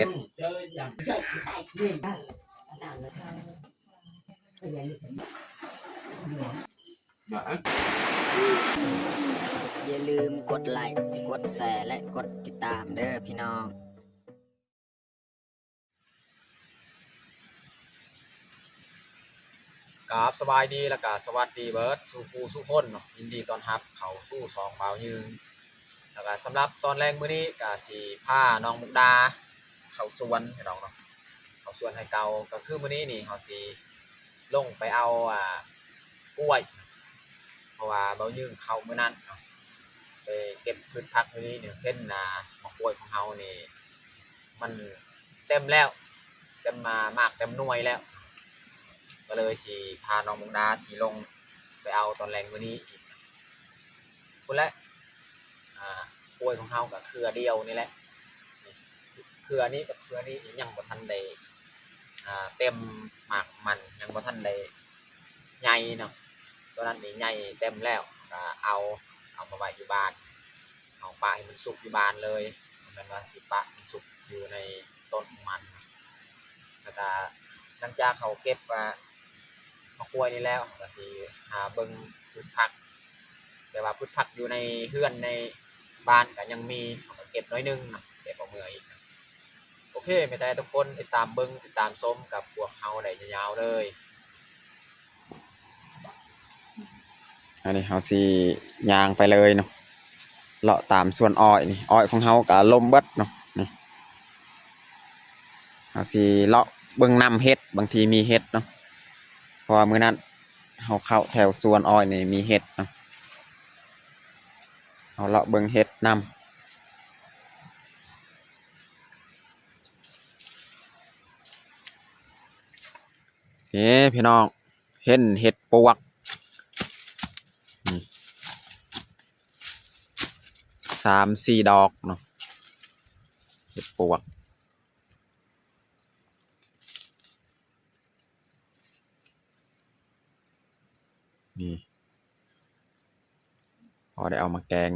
ດ. ຢ່າລືມກົດໄລ້ ກົດແຊ ແລະ ກົດຕິດຕາມເດີພີ່ນ້ອງ. ກາບສະບາຍດີ ແລ້ວກະສະຫວັດດີເບີດສູ່ຜູ້ສູ່ຄົນເນາະ, ຍິນດີຕ້ອນຮັບເຂົ້າສູ່ຊ່ອງບ່າວຍືງ. ແລ້ວກະສຳລັບຕອນແລງມື້ນີ້ກະຊິພານ້ອງມຸກດາເຂົ້າສວນພີ່ນ້ອງເນາະ, ເຂົ້າສວນໄຮ່ເກົ່າ. ກະຄືມື້ນີ້ນີ້ເຮົາຊິລົງໄປເອົາ ອ່າ ກ້ວຍ ເພາະວ່າບ່າວຍືງເຂົ້າມື້ນັ້ນເນາະ ໄປເກັບພືດຜັກມື້ນີ້ນີ້ ເຫັນ ອ່າ ໝາກກ້ວຍຂອງເຮົານີ້ ມັນເຕັມແລ້ວ ເຕັມມາ ໝາກເຕັມໜ່ວຍແລ້ວ ກໍເລີຍຊິພານ້ອງມຸກດາຊິລົງໄປເອົາຕອນແລງມື້ນີ້ອີກພຸ້ນແຫຼະ. ອ່າ ກ້ວຍຂອງເຮົາກໍເຄືອດຽວນີ້ແຫຼະ, ເຄືອນີ້ກັບເຄືອນີ້ຍັງບໍ່ທັນໄດ້ ອ່າ ເຕັມໝາກມັນ ຍັງບໍ່ທັນໄດ້ໃຫຍ່ເນາະ. ຕົວນັ້ນນີ້ໃຫຍ່ເຕັມແລ້ວ ກໍເອົາ ເອົາມາໄວ້ຢູ່ບ້ານ, ເອົາປະໃຫ້ມັນສຸກຢູ່ບ້ານເລີຍ, ບໍ່ແມ່ນວ່າຊິປະໃຫ້ມັນສຸກຢູ່ໃນຕົ້ນຂອງມັນ. ແລ້ວກໍຫຼັງຈາກເຮົາເກັບ ອ່າ ໝາກກ້ວຍນີ້ແລ້ວ ເຮົາກໍຊິຫາເບິ່ງພືດຜັກ, ແຕ່ວ່າພືດຜັກຢູ່ໃນເຮືອນໃນບ້ານກໍຍັງມີ, ເຮົາກໍເກັບໜ້ອຍໜຶ່ງເນາະ ເກັບເອົາເມືອອີກ. ໂອເຄ ມີແຕ່ທຸກຄົນຕິດຕາມເບິ່ງ ຕິດຕາມຊົມກັບພວກເຮົາໄດ້ຍາວໆເລີຍ. ອັນນີ້ເຮົາຊິຍ່າງໄປເລີຍເນາະ, ເລາະຕາມສວນອ້ອຍນີ້, ອ້ອຍຂອງເຮົາກໍລົ້ມເບິດເນາະ. ນີ້ ເຮົາຊິເລາະເບິ່ງນຳເຫັດ, ບາງທີມີເຫັດເນາະ, ເພາະວ່າມື້ນັ້ນເຮົາເຂົ້າແຖວສວນອ້ອຍນີ້ມີເຫັດເນາະ, ເຮົາເລາະເບິ່ງເຫັດນຳ. ນີ້ພີ່ນ້ອງ ເຫັນເຫັດປວກ ນີ້ ສາມສີ່ດອກເນາະ, ເຫັດປວກ. ນີ້ ພໍໄດ້ເອົາມາແກງ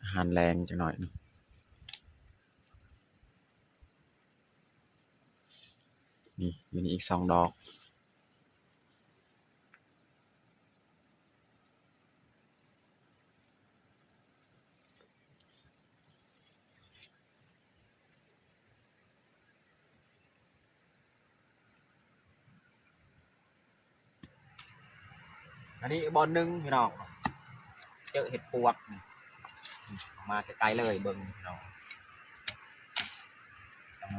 ອາຫານແລງຈັກໜ້ອຍເນາະ. ນີ້ ຢູ່ນີ້ອີກສອງດອກ. ອັນນີ້ບ່ອນໜຶ່ງພີ່ນ້ອງ ເຈີເຫັດປວກ ມາໃກ້ໆເລີຍ ເບິ່ງພີ່ນ້ອງ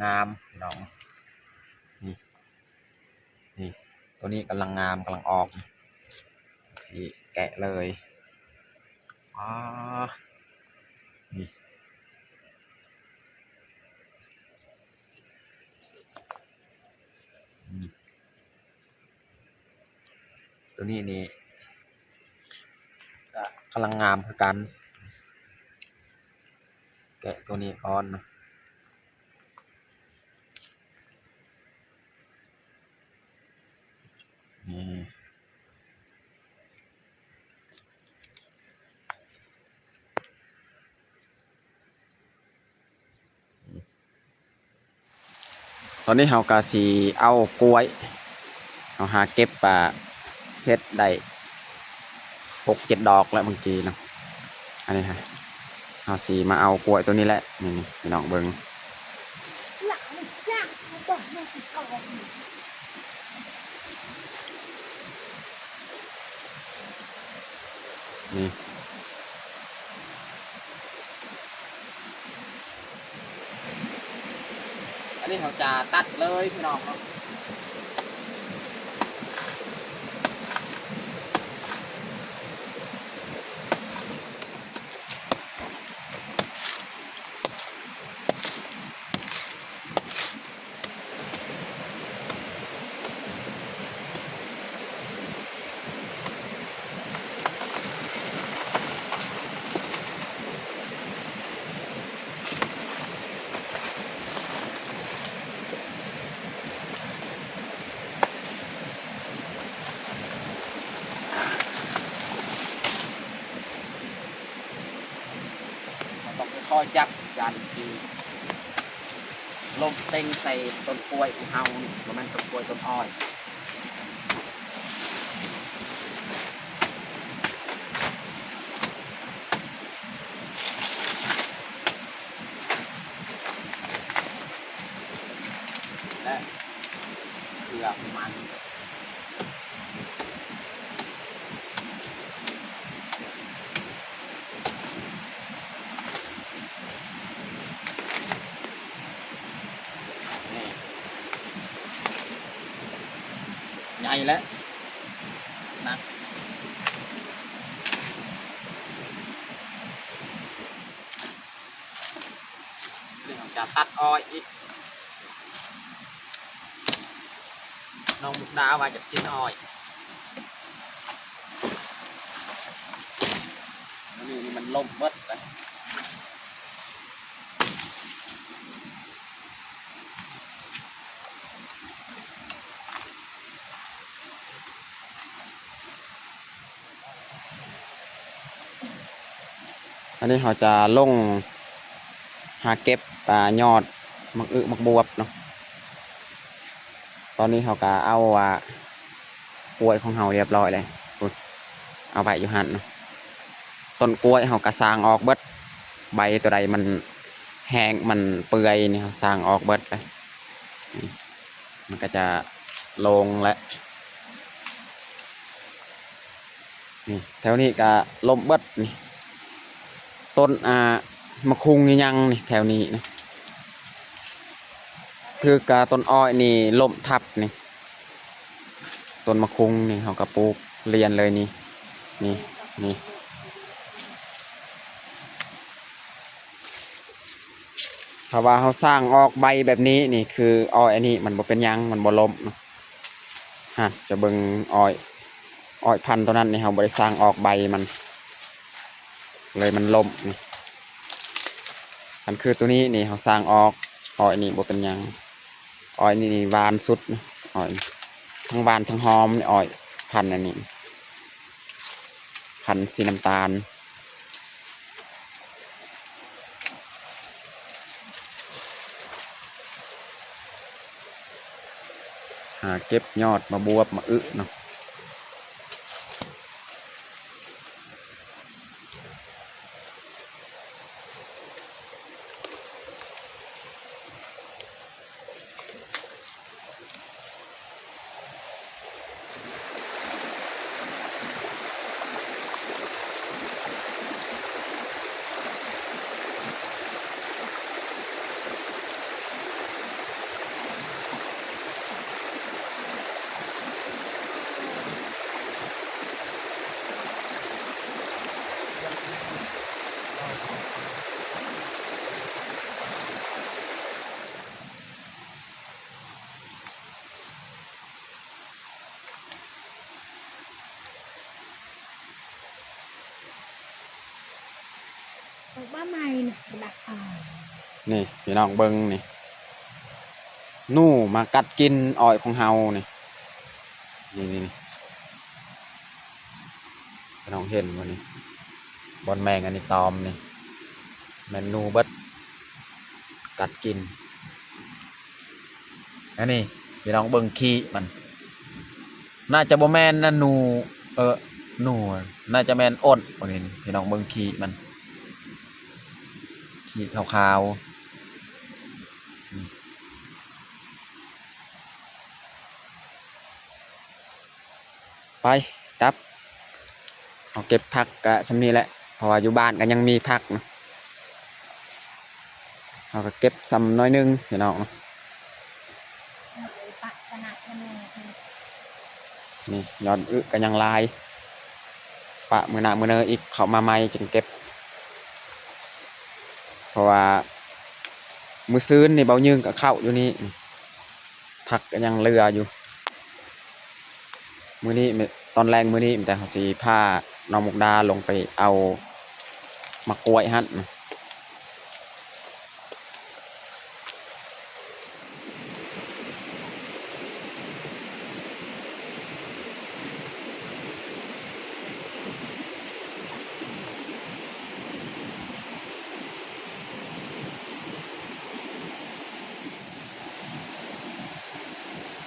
ງາມພີ່ນ້ອງ ນີ້ ນີ້ ໂຕນີ້ກຳລັງງາມ ກຳລັງອອກ ຊິແກະເລີຍ ອາ ນີ້ ອືມ ໂຕນີ້ນີ້ກະກຳລັງງາມຄືກັນ ແກະໂຕນີ້ກ່ອນ ນີ້. ຕອນນີ້ເຮົາກະຊິເອົາກ້ວຍ ເຮົາຫາເກັບ ອ່າ ເຫັດໄດ້ຫົກເຈັດດອກແລ້ວເມື່ອກີ້ເນາະ ອັນນີ້ຮະ ເຮົາຊິມາເອົາກ້ວຍໂຕນີ້ແຫຼະ ນີ້ໆ ພີ່ນ້ອງເບິ່ງ ນີ້ ອັນນີ້ເຮົາຈະຕັດເລີຍພີ່ນ້ອງເນາະ ເຮົາຕ້ອງຄ່ອຍໆຈັບ ຢ້ານຊິ ລົມເຕັງໃສ່ຕົ້ນກ້ວຍຂອງເຮົານີ້ ບໍ່ແມ່ນຕົ້ນກ້ວຍ ຕົ້ນອ້ອຍ. ແລະ ເຄືອຂອງມັນ ນີ້ ໃຫຍ່ແລ້ວ ໜັກ. ນີ້ເຮົາຈະຕັດອ້ອຍອີກ. ນ້ອງມຸກດາວ່າຈະກິນອ້ອຍ. ມື້ນີ້ນີ້ມັນລົ້ມເບິດເລີຍ. ອັນນີ້ເຮົາຈະລົງຫາເກັບ ອາ ຍອດໝາກອຶໝາກບວບເນາະ. ຕອນນີ້ເຮົາກະເອົາ ອາ ກ້ວຍຂອງເຮົາຮຽບຮ້ອຍແລ້ວ ພຸ້ນ ເອົາໄວ້ຢູ່ຫັ້ນເນາະ. ຕົ້ນກ້ວຍເຮົາກະສ້າງອອກເບິດ ໃບໂຕໃດມັນແຫ້ງ ມັນເປື່ອຍນີ້ ເຮົາສ້າງອອກເບິດເລີຍ. ນີ້ ມັນກະຈະໂລ່ງແລ້ວ. ນີ້ ແຖວນີ້ກະລົ້ມເບິດນີ້ ຕົ້ນ ອາ ໝາກຄຸງຍັງນີ້ ແຖວນີ້ນະ ຄືກະຕົ້ນອ້ອຍນີ້ລົ້ມທັບນີ້. ຕົ້ນໝາກຄຸງນີ້ເຮົາກະປູກລຽນເລີຍນີ້ ນີ້ ນີ້. ຖ້າວ່າເຮົາສ້າງອອກໃບແບບນີ້ນີ້ ຄືອ້ອຍອັນນີ້ມັນບໍ່ເປັນຫຍັງ ມັນບໍ່ລົ້ມ. ຫັ້ນ ຈະເບິ່ງອ້ອຍ ອ້ອຍພັນໂຕນັ້ນນີ້ ເຮົາບໍ່ໄດ້ສ້າງອອກໃບມັນ ເລີຍມັນລົ້ມນີ້. ຄັນຄືໂຕນີ້ນີ້ ເຮົາສ້າງອອກ ອ້ອຍນີ້ບໍ່ເປັນຫຍັງ. ອ້ອຍນີ້ຫວານສຸດ ອ້ອຍ ທັງຫວານທັງຫອມ ອ້ອຍພັນອັນນີ້ ພັນສີນ້ຳຕານ. ຫາເກັບຍອດໝາກບວບ ໝາກອຶເນາະ. ອອກມາໃໝ່ນະ ສະບັກອອກ. ນີ້ພີ່ນ້ອງເບິ່ງນີ້ ໜູມາກັດກິນອ້ອຍຂອງເຮົານີ້ ນີ້ໆ ພີ່ນ້ອງເຫັນບໍ່ນີ້ ບ່ອນແມງອັນນີ້ຕອມນີ້ ແມ່ນໜູເບິດ ກັດກິນ. ອັນນີ້ພີ່ນ້ອງເບິ່ງຂີ້ມັນ ໜ້າຈະບໍ່ແມ່ນນະ ໜູ ເອີ ໜູ ໜ້າຈະແມ່ນອົນ ອັນນີ້ພີ່ນ້ອງເບິ່ງຂີ້ມັນ ຂີ້ຂາວໆ. ໄປ ກັບ ເຮົາເກັບຜັກກະຊ່ຳນີ້ແຫຼະ ເພາະວ່າຢູ່ບ້ານກະຍັງມີຜັກນະ ເຮົາກະເກັບຊ່ຳໜ້ອຍໜຶ່ງພີ່ນ້ອງເນາະ. ນີ້ຍອດອຶກະຍັງຫຼາຍ ປະມື້ໜ້າມື້ເນີອີກ ເຂົ້າມາໃໝ່ຈຶ່ງເກັບ ເພາະວ່າມື້ຊືນນີ້ເບົາຍືງກະເຂົ້າຢູ່ນີ້ ຜັກກະຍັງເຫຼືອຢູ່. ມື້ນີ້ ຕອນແລງມື້ນີ້ ແຕ່ເຮົາຊິພານ້ອງມຸກດາລົງໄປເອົາໝາກກ້ວຍຫັ້ນ. ເ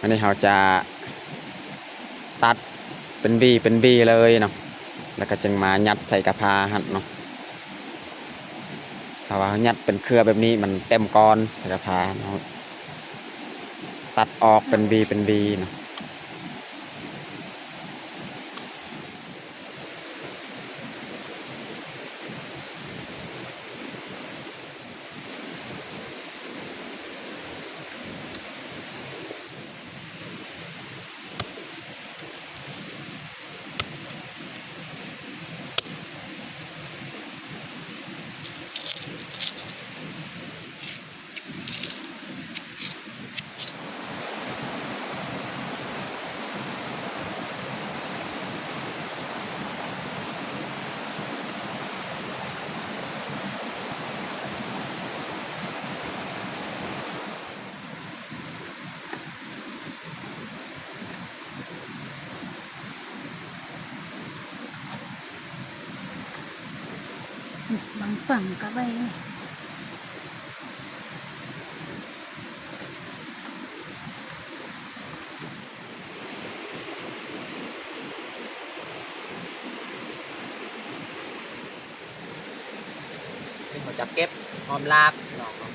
ອັນນີ້ເຮົາຈະຕັດເປັນຫວີເປັນຫວີເລີຍເນາະ ແລ້ວກໍຈຶ່ງມາຍັດໃສ່ກະພາຫັ້ນເນາະ. ຖ້າວ່າເຮົາຍັດເປັນເຄືອແບບນີ້ ມັນເຕັມກ້ອນໃສ່ກະພາເນາະ. ຕັດອອກເປັນຫວີເປັນຫວີເນາະ. ບາງຝັ່ງກໍໄວ້ ນີ້ເຮົາຈະເກັບຫອມລາບພີ່ນ້ອງເນາະ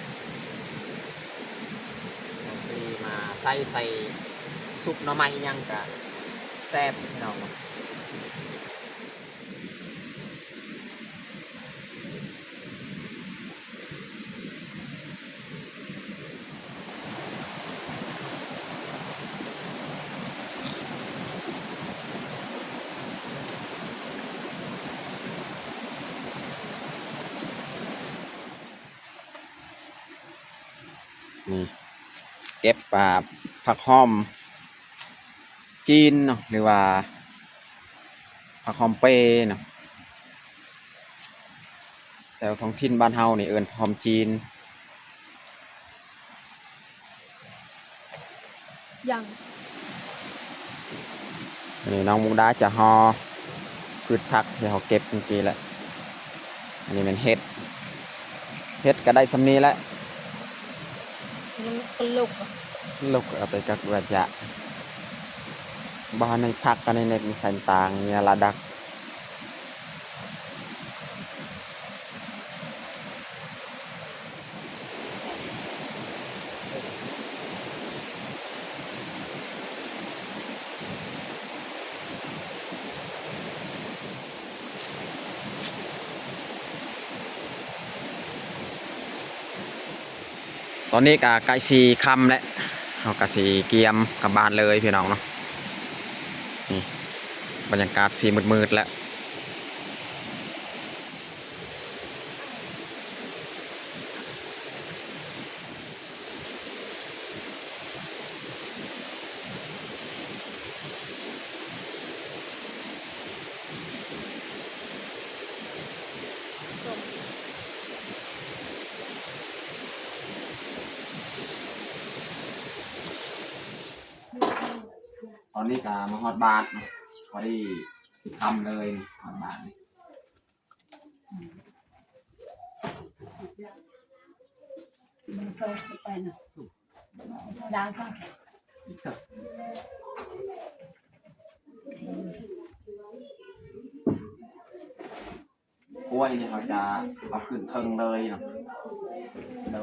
ເຮົາຊິມາໃສ່ ໃສ່ຊຸບໜໍ່ໄມ້ອີ່ຫຍັງກະແຊບພີ່ນ້ອງເນາະ. ນີ້ ເກັບ ອ່າ ຜັກຫອມຈີນເນາະ ຫຼືວ່າຜັກຫອມເປເນາະ. ແຖວທ້ອງຖິ່ນບ້ານເຮົານີ້ເອີ້ນຫອມຈີນ. ຍັງ ອັນນີ້ນ້ອງມຸກດາຈະຫໍ່ພືດຜັກທີ່ເຮົາເກັບເມື່ອກີ້ແຫຼະ. ອັນນີ້ແມ່ນເຫັດ ເຫັດກໍໄດ້ສ່ຳນີ້ແຫຼະ ມັນກໍລົກ ລົກເອົາໄປກັກເວຍະ ບໍ່ໃຫ້ມັນຜັກກັນໃນເນັກໃສ່ຕ່າງເນຍລະດັກ. ຕອນນີ້ກະໃກ້ຊິຄ່ຳແລ້ວ ເຮົາກະຊິກຽມກັບບ້ານເລີຍພີ່ນ້ອງເນາະ. ນີ້ບັນຍາກາດຊິມືດໆແລ້ວ. ຕອນນີ້ກະມາຮອດບ້ານເນາະ ພໍດີຊິຄ່ຳເລີຍ ຮອດບ້ານ. ກ້ວຍນີ້ເຮົາຈະເອົາຂຶ້ນເທິງເລີຍເນາະ ເດີ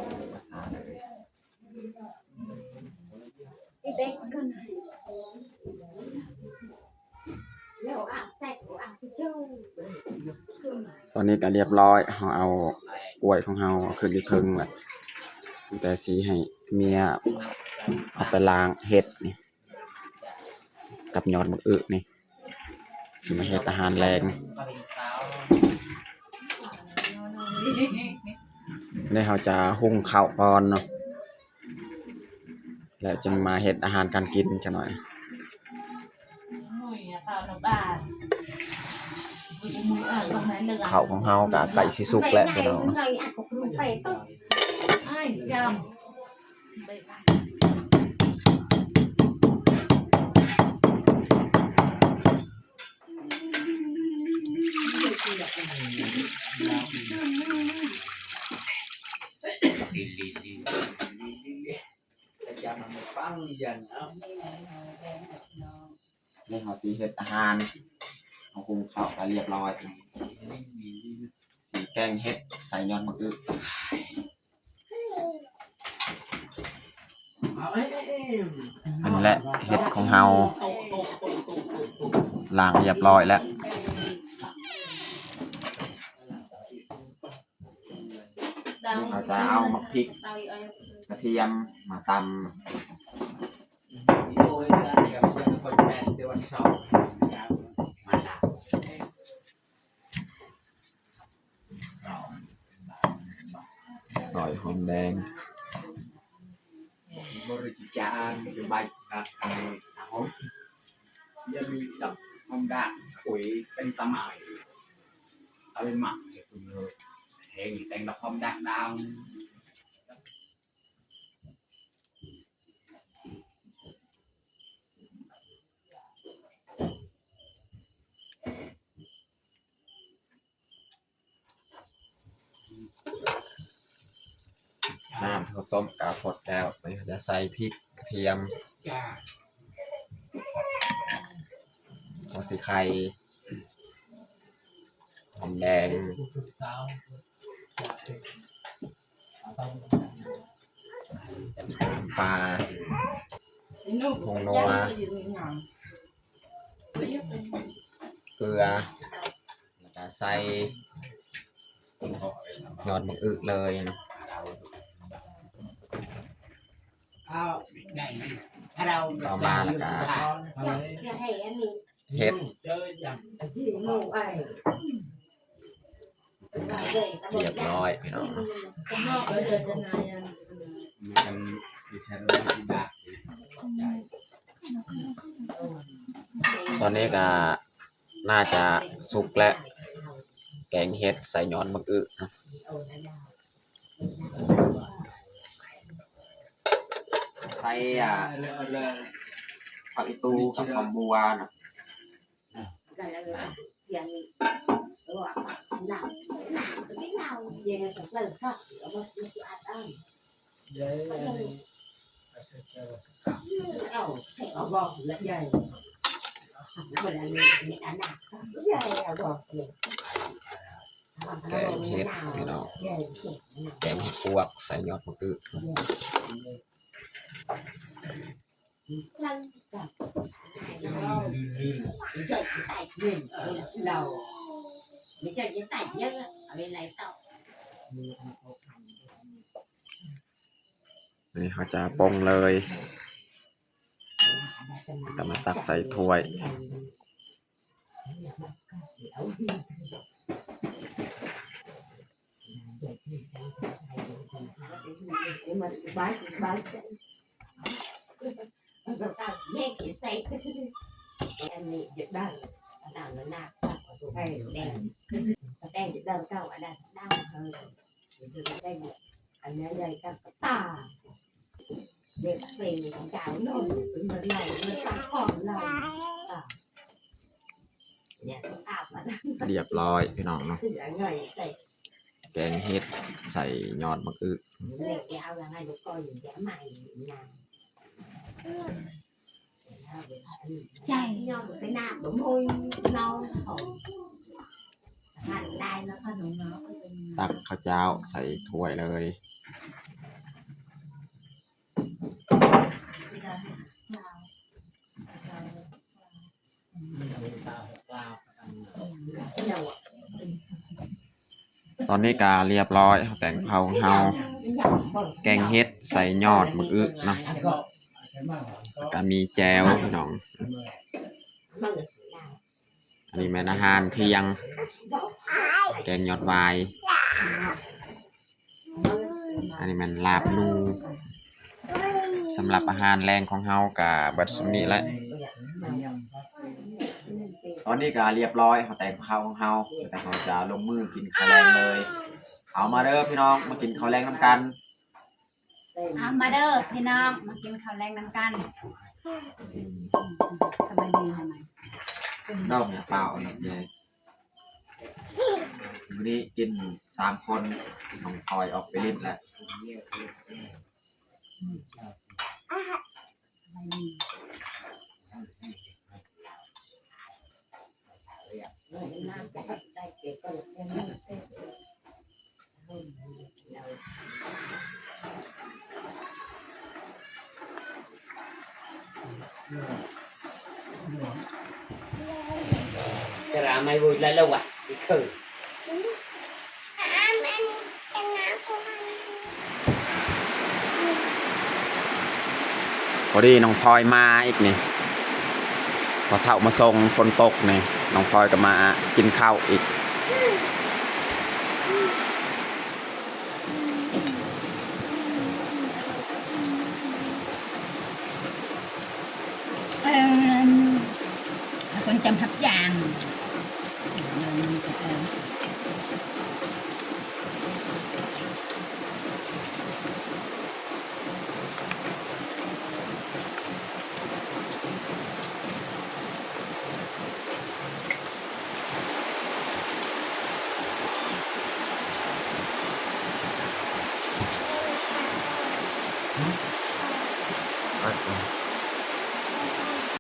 ຕອນນີ້ກໍລຽບລ້ອຍ ເຮົາເອົາກ້ວຍຂອງເຮົາເອົາຂຶ້ນຢູ່ເທິງແລ້ວ ແຕ່ຊິໃຫ້ເມຍເອົາໄປລ້າງເຫັດນີ້ ກັບຍອດບັກອຶນີ້ ຊິມາເຮັດອາຫານແລງ. ແລ້ວເຮົາຈະຫຸ່ງເຂົ້າກ່ອນເນາະ ແລ້ວຈຶ່ງມາເຮັດອາຫານການກິນຈັກໜ່ອຍ. ເຂົ້າຂອງເຮົາກະໃກ້ຊິສຸກແລ້ວພີ່ນ້ອງເນາະ. ອືມ. ນີ້ເຮົາຊິເຮັດອາຫານ ເຮົາຫຸງເຂົ້າກະລຽບລ້ອຍ ຊິແກງເຫັດໃສ່ຍອດໝາກອຶ. ອັນນີ້ແຫຼະເຫັດຂອງເຮົາ ລ້າງລຽບລ້ອຍແລ້ວ. ນີ້ເຮົາຈະເອົາໝາກພິກ ກະທຽມມາຕຳ. ຊອຍຫອມແດງ ບໍລິຈານ ໃບກະໄຄ ຫອມ ຢາມີກັບຫອມດາກ ໂອ້ຍ ເປັນຕາໝາຍ ເອົາໄປໝັກ ແຮງແຕ່ງດອກຫອມດາກດາວ. ນ້ຳທີ່ເຮົາຕົ້ມກະຟົດແລ້ວ ນີ້ເຮົາຈະໃສ່ພິກ ກະທຽມ ຫົວສີໄຄ ຫອມແດງ ນ້ຳປາ ຜົງນົວ ເກືອ ແລ້ວກະໃສ່ຍອດໝາກອຶເລີຍ. ຕໍ່ມາແລ້ວກະເຫັດ ລຽບລ້ອຍພີ່ນ້ອງ. ຕອນນີ້ກະໜ້າຈະສຸກແລ້ວ ແກງເຫັດໃສ່ຍອດໝາກອຶ. ໃສ່ ອ່າ ຜັກອີ່ຕູກັບຫອມບົວນະ. ແກງເຫັດພີ່ນ້ອງ ແກງເຫັດປວກໃສ່ຍອດໝາກອຶ. ອັນນີ້ເຮົາຈະປົງເລີຍ ແລ້ວກະມາຕັກໃສ່ຖ້ວຍ. ລຽບລ້ອຍພີ່ນ້ອງເນາະ ແກງເຫັດໃສ່ຍອດໝາກອຶ. ຕັກເຂົ້າເຈົ້າໃສ່ຖ້ວຍເລີຍ. ຕອນນີ້ກະລຽບລ້ອຍ ແຕ່ງເຂົ້າຂອງເຮົາ ແກງເຫັດໃສ່ຍອດໝາກອຶເນາະ ກະມີແຈ່ວພີ່ນ້ອງ. ອັນນີ້ແມ່ນອາຫານທ່ຽງ ແກງຍອດຫວາຍ. ອັນນີ້ແມ່ນລາບໜູ. ສຳລັບອາຫານແລງຂອງເຮົາກະເບິດສ່ຳນີ້ແຫຼະ. ຕອນນີ້ກະລຽບລ້ອຍ ເຮົາແຕ່ງເຂົ້າຂອງເຮົາ ແລ້ວກະເຮົາຈະລົງມືກິນເຂົ້າແລງເລີຍ. ເອົາມາເດີພີ່ນ້ອງ ມາກິນເຂົ້າແລງນຳກັນ. ເອົາມາເດີພີ່ນ້ອງ ມາກິນເຂົ້າແລງນຳກັນ. ສະບາຍດີ ດອກຫຍັງເປົ່າ ດອກໃຫຍ່. ມື້ນີ້ກິນສາມຄົນ ນ້ອງພອຍອອກໄປຫຼິ້ນແລ້ວ. ຈະລາໄມ້ໂວຍລະລະວະ ອີກເຄີຍ. ພໍດີນ້ອງພອຍມາອີກນີ້ ພໍ່ເຖົ້າມາສົ່ງ ຝົນຕົກນີ້ ນ້ອງພອຍກໍມາກິນເຂົ້າອີກ. ເອີ ຄົນຈຳຮັບຢ່າງ ອືມ.